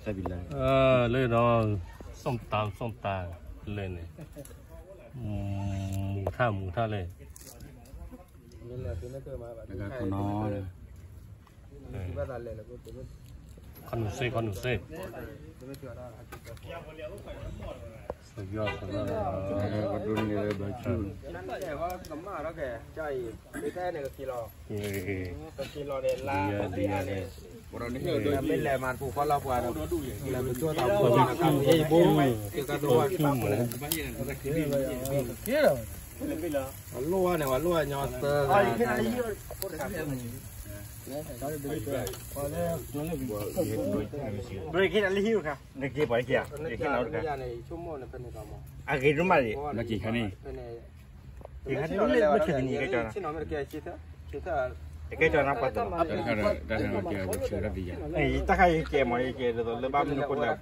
လၢ, လၢဒီး, ส้มตำ ส้มตำ လၢန့ၣ်, မူထၣ် မူထၣ်လၢ, ခီနီၤ, ခီနူာ်စ့ ခီနူာ်စ့, สุดยอด สุดยอด ကဒိးန့ၢ်လၢဘၣ်ဆူၣ်, ကမၣ်ဒီးကဲ, ကၠါအံၤ, ကက့ၤလီၤ, ကက့ၤလီၤန့ၣ် လါ, ဒ်ယၤန့ၣ်, မ့ၢ်လဲၤမၤတပူၤဃီလီၤပှၤဒီး, လဲၤပကၠိသးပူၤလီၤ, ကက့ၤဘိ, ကက့ၤဘိ, အလိၣ်ဝဲန့ၣ် ပှၤလိၣ်ဝဲညီသၢဂၤ, ဘရ့ၣ်ခ့တၢ်လၢဟံၣ်ခါ, နက့ၤပှၤက့ၤဧါ, နက့ၤလီၤတခါ, အဂ့ၤဒိၣ်မးလံ, နက့ၤခါန့ၣ်, က့ၤခါန့ၣ်လၢမုၢ်ထူၣ်တနံၤကဲကၠီနီၤ, ကဲကၠီနီၤပှၤတနီၤ, တၢ်ခါဒီးတၢ်ခါဒီးကဲဆၢတၢ်သံယါ, တၢ်ခါယကဲမး ယကဲဒ်သိးလၢဘၣ်မနုၤဃိလဲၣ်